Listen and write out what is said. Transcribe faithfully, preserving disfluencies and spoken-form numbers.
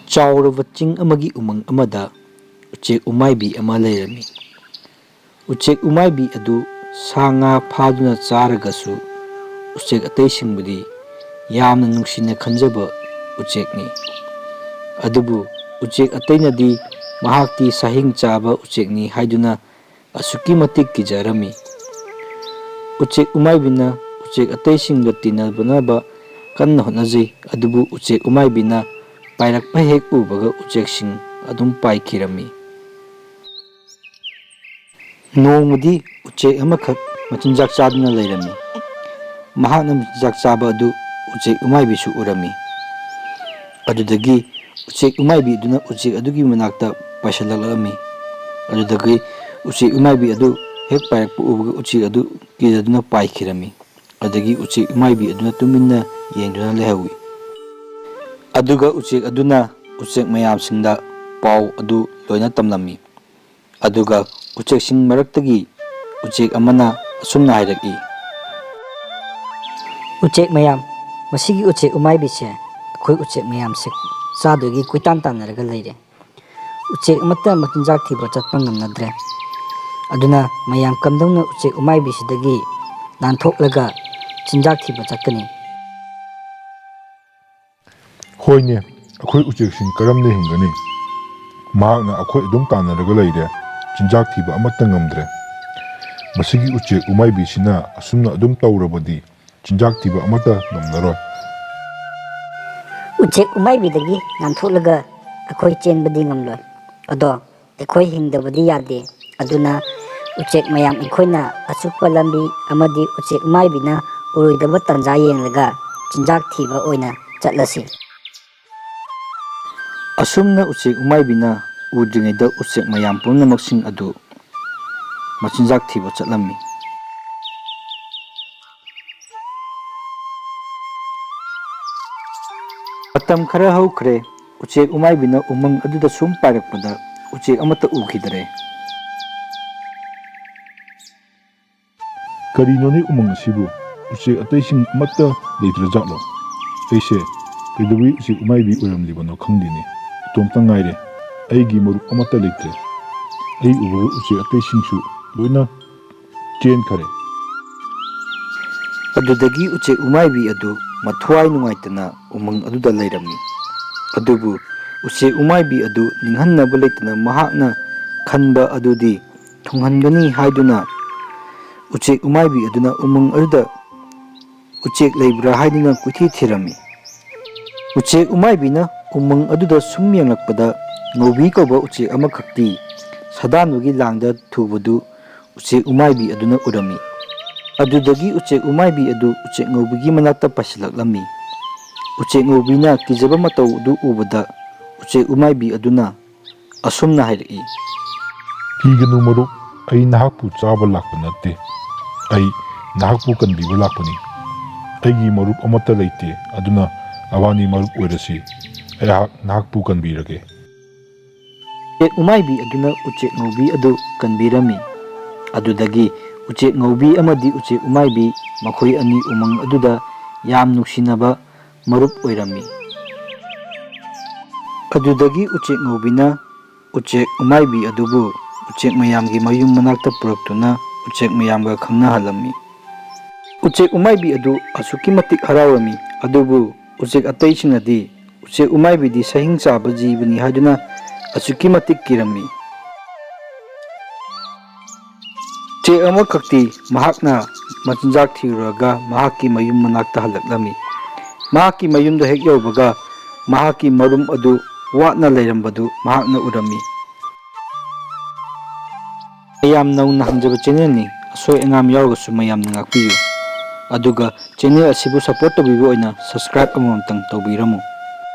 ꯆꯥꯎꯔꯕ ꯆꯤꯡ ꯑꯃꯒꯤ ꯎꯃꯪ ꯑꯃꯗ ꯎꯆꯦꯛ ꯎꯃꯥꯏꯕꯤ ꯑꯃ ꯂꯩꯔꯝꯃꯤ꯫ ꯎꯆꯦꯛ ꯎꯃꯥꯏꯕꯤ ꯑꯗꯨ ꯁꯥ ꯉꯥ ꯐꯥꯗꯨꯅ ꯆꯥꯔꯒꯁꯨ ꯎꯆꯦꯛ ꯑꯇꯩꯁꯤꯡꯕꯨꯗꯤ ꯌꯥꯝꯅ ꯅꯨꯡꯁꯤꯅ ꯈꯟꯖꯕ ꯎꯆꯦꯛꯅꯤ꯫ ꯑꯗꯨꯕꯨ ꯎꯆꯦꯛ ꯑꯇꯩꯅꯗꯤ ꯃꯍꯥꯛꯇꯤ ꯁꯥꯍꯤꯡ ꯆꯥꯕ ꯎꯆꯦꯛꯅꯤ ꯍꯥꯏꯗꯨꯅ ꯑꯁꯨꯛꯀꯤ ꯃꯇꯤꯛ ꯀꯤꯖꯔꯝꯃꯤ꯫ ꯎꯆꯦꯛ ꯎꯃꯥꯏꯕꯤꯅ ꯎꯆꯦꯛ ꯑꯇꯩꯁꯤꯡꯒ ꯇꯤꯟꯅꯕꯅꯕ ꯀꯟꯅ ꯍꯣꯠꯅꯖꯩ, ꯑꯗꯨꯕꯨ ꯎꯆꯦꯛ ꯎꯃꯥꯏꯕꯤꯅ ꯄꯥꯏꯔꯛꯄ ꯍꯦꯛ ꯎꯕꯒ ꯎꯆꯦꯛꯁꯤꯡ ꯑꯗꯨꯝ ꯄꯥꯏꯈꯤꯔꯝꯃꯤ꯫ ꯅꯣꯡꯃꯗꯤ ꯎꯆꯦꯛ ꯑꯃꯈꯛ ꯃꯆꯤꯟꯖꯥꯛ ꯆꯥꯗꯨꯅ ꯂꯩꯔꯝꯃꯤ꯫ ꯃꯍꯥꯛꯅ ꯃꯆꯤꯟꯖꯥꯛ ꯆꯥꯕ ꯑꯗꯨ ꯎꯆꯦꯛ ꯎꯃꯥꯏꯕꯤꯁꯨ ꯎꯔꯝꯃꯤ꯫ ꯑꯗꯨꯗꯒꯤ ꯎꯆꯦꯛ ꯎꯃꯥꯏꯕꯤ ꯑꯗꯨꯅ ꯎꯆꯦꯛ ꯑꯗꯨꯒꯤ ꯃꯅꯥꯛꯇ ꯄꯥꯏꯁꯤꯜꯂꯛꯂꯝꯃꯤ꯫ ꯑꯗꯨꯗꯒꯤ ꯎꯆꯦꯛ ꯎꯃꯥꯏꯕꯤ ꯑꯗꯨ ꯍꯦꯛ ꯄꯥꯏꯔꯛꯄ ꯎꯕꯒ ꯎꯆꯦꯛ ꯑꯗꯨ ꯀꯤꯖꯗꯨꯅ ꯄꯥꯏꯈꯤꯔꯝꯃꯤ꯫ ꯑꯗꯒꯤ ꯎꯆꯦꯛ ꯎꯃꯥꯏꯕꯤ ꯑꯗꯨꯅ ꯇꯨꯃꯤꯟꯅ ꯌꯦꯡꯗꯨꯅ ꯂꯩꯍꯧꯏ꯫ ꯑꯗꯨꯒ ꯎꯆꯦꯛ ꯑꯗꯨꯅ ꯎꯆꯦꯛ ꯃꯌꯥꯝꯁꯤꯡꯗ ꯄꯥꯎ ꯑꯗꯨ ꯂꯣꯏꯅ ꯇꯝꯂꯝꯃꯤ꯫ ꯑꯗꯨꯒ ꯎꯆꯦꯛꯁꯤꯡ ꯃꯔꯛꯇꯒꯤ ꯎꯆꯦꯛ ꯑꯃꯅ ꯑꯁꯨꯝꯅ ꯍꯥꯏꯔꯛꯏ꯫ "ꯎꯆꯦꯛ ꯃꯌꯥꯝ, ꯃꯁꯤꯒꯤ ꯎꯆꯦꯛ ꯎꯃꯥꯏꯕꯤꯁꯦ ꯑꯩꯈꯣꯏ ꯎꯆꯦꯛ ꯃꯌꯥꯝꯁꯦ ꯆꯥꯗꯣꯏꯒꯤ ꯀꯣꯏꯇꯥꯟ ꯇꯥꯟꯅꯔꯒ ꯂꯩꯔꯦ꯫ ꯎꯆꯦꯛ ꯑꯃꯠꯇ ꯃꯆꯤꯟꯖꯥꯛ ꯊꯤꯕ ꯆꯠꯄ ꯉꯝꯅꯗ꯭ꯔꯦ꯫ ꯑꯗꯨꯅ ꯃꯌꯥꯝ ꯀꯝꯗꯧꯅ ꯎꯆꯦꯛ ꯎꯃꯥꯏꯕꯤꯁꯤꯗꯒꯤ ꯅꯥꯟꯊꯣꯛꯂꯒ ꯆꯤꯟꯖꯥꯛ ꯊꯤꯕ ꯆꯠꯀꯅꯤ?" "ꯍꯣꯏꯅꯦ, ꯑꯩꯈꯣꯏ ꯎꯆꯦꯛꯁꯤꯡ ꯀꯔꯝꯅ ꯍꯤꯡꯒꯅꯤ? ꯃꯍꯥꯛꯅ ꯑꯩꯈꯣꯏ ꯑꯗꯨꯝ ꯇꯥꯟꯅꯔꯒ ꯂꯩꯔꯦ, ꯆꯤꯟꯖꯥꯛ ꯊꯤꯕ ꯑꯃꯠꯇ ꯉꯝꯗ꯭ꯔꯦ꯫ ꯃꯁꯤꯒꯤ ꯎꯆꯦꯛ ꯎꯃꯥꯏꯕꯤꯁꯤꯅ ꯑꯁꯨꯝꯅ ꯑꯗꯨꯝ ꯇꯧꯔꯕꯗꯤ ꯆꯤꯟꯖꯥꯛ ꯊꯤꯕ ꯑꯃꯠꯇ ꯉꯝꯂꯔꯣꯏ꯫" "ꯎꯆꯦꯛ ꯎꯃꯥꯏꯕꯤꯗꯒꯤ ꯅꯥꯟꯊꯣꯛꯂꯒ ꯑꯩꯈꯣꯏ ꯆꯦꯟꯕꯗꯤ ꯉꯝꯂꯣꯏ꯫ ꯑꯗꯣ ꯑꯩꯈꯣꯏ ꯍꯤꯡꯗꯕꯗꯤ ꯌꯥꯗꯦ꯫ ꯑꯗꯨꯅ ꯎꯆꯦꯛ ꯃꯌꯥꯝ ꯑꯩꯈꯣꯏꯅ ꯑꯆꯨꯞꯄ ꯂꯝꯕꯤ ꯑꯃꯗꯤ ꯎꯆꯦꯛ ꯎꯃꯥꯏꯕꯤꯅ ꯎꯔꯣꯏꯗꯕ ꯇꯥꯟꯖꯥ ꯌꯦꯡꯂꯒ ꯆꯤꯟꯖꯥꯛ ꯊꯤꯕ ꯑꯣꯏꯅ ꯆꯠꯂꯁꯤ꯫" ꯑꯁꯨꯝꯅ ꯎꯆꯦꯛ ꯎꯃꯥꯏꯕꯤꯅ ꯎꯗ꯭ꯔꯤꯉꯩꯗ ꯎꯆꯦꯛ ꯃꯌꯥꯝ ꯄꯨꯝꯅꯃꯛꯁꯤꯡ ꯑꯗꯨ ꯃꯆꯤꯟꯖꯥꯛ ꯊꯤꯕ ꯆꯠꯂꯝꯃꯤ꯫ ꯃꯇꯝ ꯈꯔ ꯍꯧꯈ꯭ꯔꯦ꯫ ꯎꯆꯦꯛ ꯎꯃꯥꯏꯕꯤꯅ ꯎꯃꯪ ꯑꯗꯨꯗ ꯁꯨꯝ ꯄꯥꯏꯔꯛꯄꯗ ꯎꯆꯦꯛ ꯑꯃꯠꯇ ꯎꯈꯤꯗꯔꯦ꯫ "ꯀꯔꯤꯅꯣꯅꯦ ꯎꯃꯪ ꯑꯁꯤꯕꯨ? ꯎꯆꯦꯛ ꯑꯇꯩꯁꯤꯡ ꯑꯃꯠꯇ ꯂꯩꯇ꯭ꯔꯖꯥꯠꯂꯣ? ꯑꯩꯁꯦ ꯀꯩꯗꯧꯕꯩ ꯎꯆꯦꯛ ꯎꯃꯥꯏꯕꯤ ꯑꯣꯏꯔꯝꯂꯤꯕꯅꯣ ꯈꯪꯗꯦꯅꯦ꯫ ꯏꯇꯣꯝꯇ ꯉꯥꯏꯔꯦ꯫ ꯑꯩꯒꯤ ꯃꯔꯨꯞ ꯑꯃꯠꯇ ꯂꯩꯇ꯭ꯔꯦ꯫ ꯑꯩ ꯎꯕꯒ ꯎꯆꯦꯛ ꯑꯇꯩꯁꯤꯡꯁꯨ ꯂꯣꯏꯅ ꯆꯦꯟꯈꯔꯦ꯫ ꯑꯗꯨꯗꯒꯤ ꯎꯆꯦꯛ ꯎꯃꯥꯏꯕꯤ ꯑꯗꯨ ꯃꯊ꯭ꯋꯥꯏ ꯅꯨꯡꯉꯥꯏꯇꯅ ꯎꯃꯪ ꯑꯗꯨꯗ ꯂꯩꯔꯝꯃꯤ꯫ ꯑꯗꯨꯕꯨ ꯎꯆꯦꯛ ꯎꯃꯥꯏꯕꯤ ꯑꯗꯨ ꯅꯤꯡꯍꯟꯅꯕ ꯂꯩꯇꯅ ꯃꯍꯥꯛꯅ ꯈꯟꯕ ꯑꯗꯨꯗꯤ ꯊꯨꯡꯍꯟꯒꯅꯤ ꯍꯥꯏꯗꯨꯅ ꯎꯆꯦꯛ ꯎꯃꯥꯏꯕꯤ ꯑꯗꯨꯅ ꯎꯃꯪ ꯑꯗꯨꯗ ꯎꯆꯦꯛ ꯂꯩꯕ꯭ꯔꯥ ꯍꯥꯏꯗꯨꯅ ꯀꯣꯏꯊꯤ ꯊꯤꯔꯝꯃꯤ꯫ ꯎꯆꯦꯛ ꯎꯃꯥꯏꯕꯤꯅ ꯎꯃꯪ ꯑꯗꯨꯗ ꯁꯨꯝ ꯌꯦꯡꯂꯛꯄꯗ ꯉꯧꯕꯤ ꯀꯧꯕ ꯎꯆꯦꯛ ꯑꯃꯈꯛꯇꯤ ꯁꯥꯗꯥꯟꯕꯒꯤ ꯂꯥꯡꯗ ꯊꯨꯕꯗꯨ ꯎꯆꯦꯛ ꯎꯃꯥꯏꯕꯤ ꯑꯗꯨꯅ ꯎꯔꯝꯃꯤ꯫ ꯑꯗꯨꯗꯒꯤ ꯎꯆꯦꯛ ꯎꯃꯥꯏꯕꯤ ꯑꯗꯨ ꯎꯆꯦꯛ ꯉꯧꯕꯤꯒꯤ ꯃꯅꯥꯛꯇ ꯄꯥꯏꯁꯤꯜꯂꯛꯂꯝꯃꯤ꯫ ꯎꯆꯦꯛ ꯉꯧꯕꯤꯅ ꯀꯤꯖꯕ ꯃꯇꯧ ꯑꯗꯨ ꯎꯕꯗ ꯎꯆꯦꯛ ꯎꯃꯥꯏꯕꯤ ꯑꯗꯨꯅ ꯑꯁꯨꯝꯅ ꯍꯥꯏꯔꯛꯏ, "ꯀꯤꯒꯅꯨ ꯃꯔꯨꯞ, ꯑꯩ ꯅꯍꯥꯛꯄꯨ ꯆꯥꯕ ꯂꯥꯛꯄ ꯅꯠꯇꯦ꯫ ꯑꯩ ꯅꯍꯥꯛꯄꯨ ꯀꯟꯕꯤꯕ ꯂꯥꯛꯄꯅꯤ꯫ ꯑꯩꯒꯤ ꯃꯔꯨꯞ ꯑꯃꯠꯇ ꯂꯩꯇꯦ, ꯑꯗꯨꯅ ꯑꯕꯥꯅꯤ ꯃꯔꯨꯞ ꯑꯣꯏꯔꯁꯤ꯫ ꯑꯩꯍꯥꯛ ꯅꯍꯥꯛꯄꯨ ꯀꯟꯕꯤꯔꯒꯦ꯫" ꯎꯆꯦꯛ ꯎꯃꯥꯏꯕꯤ ꯑꯗꯨꯅ ꯎꯆꯦꯛ ꯉꯧꯕꯤ ꯑꯗꯨ ꯀꯟꯕꯤꯔꯝꯃꯤ꯫ ꯑꯗꯨꯗꯒꯤ ꯎꯆꯦꯛ ꯉꯧꯕꯤ ꯑꯃꯗꯤ ꯎꯆꯦꯛ ꯎꯃꯥꯏꯕꯤ ꯃꯈꯣꯏ ꯑꯅꯤ ꯎꯃꯪ ꯑꯗꯨꯗ ꯌꯥꯝ ꯅꯨꯡꯁꯤꯅꯕ ꯃꯔꯨꯞ ꯑꯣꯏꯔꯝꯃꯤ꯫ ꯑꯗꯨꯗꯒꯤ ꯎꯆꯦꯛ ꯉꯧꯕꯤꯅ ꯎꯆꯦꯛ ꯎꯃꯥꯏꯕꯤ ꯑꯗꯨꯕꯨ ꯎꯆꯦꯛ ꯃꯌꯥꯝꯒꯤ ꯃꯌꯨꯝ ꯃꯅꯥꯛꯇ ꯄꯨꯔꯛꯇꯨꯅ ꯎꯆꯦꯛ ꯃꯌꯥꯝꯒ ꯈꯪꯅꯍꯜꯂꯝꯃꯤ꯫ ꯎꯆꯦꯛ ꯎꯃꯥꯏꯕꯤ ꯑꯗꯨ ꯑꯁꯨꯛꯀꯤ ꯃꯇꯤꯛ ꯍꯔꯥꯎꯔꯝꯃꯤ, ꯑꯗꯨꯕꯨ ꯎꯆꯦꯛ ꯑꯇꯩꯁꯤꯡꯅꯗꯤ ꯎꯆꯦꯛ ꯎꯃꯥꯏꯕꯤꯗꯤ ꯁꯍꯤꯡ ꯆꯥꯕ ꯖꯤꯕꯅꯤ ꯍꯥꯏꯗꯨꯅ ꯑꯁꯨꯛꯀꯤ ꯃꯇꯤꯛ ꯀꯤꯔꯝꯃꯤ꯫ ꯎꯆꯦꯛ ꯑꯃꯈꯛꯇꯤ ꯃꯍꯥꯛꯅ ꯃꯆꯤꯟꯖꯥꯛ ꯊꯤꯔꯨꯔꯒ ꯃꯍꯥꯛꯀꯤ ꯃꯌꯨꯝ ꯃꯅꯥꯛꯇ ꯍꯜꯂꯛꯂꯝꯃꯤ꯫ ꯃꯍꯥꯛꯀꯤ ꯃꯌꯨꯝꯗ ꯍꯦꯛ ꯌꯧꯕꯒ ꯃꯍꯥꯛꯀꯤ ꯃꯔꯨꯝ ꯑꯗꯨ ꯋꯥꯠꯅ ꯂꯩꯔꯝꯕꯗꯨ ꯃꯍꯥꯛꯅ ꯎꯔꯝꯃꯤ꯫ ꯃꯌꯥꯝ ꯅꯧꯅ ꯍꯥꯡꯖꯕ channelꯅꯤ, ꯑꯁꯣꯏ ꯑꯉꯥꯝ ꯌꯥꯎꯔꯒꯁꯨ ꯃꯌꯥꯝꯅ ꯉꯥꯛꯄꯤꯌꯨ꯫ ꯑꯗꯨꯒ channel ꯑꯁꯤꯕꯨ support ꯇꯧꯕꯤꯕ ꯑꯣꯏꯅ subscribe ꯑꯃꯃꯝꯇꯪ ꯇꯧꯕꯤꯔꯝꯃꯨ꯫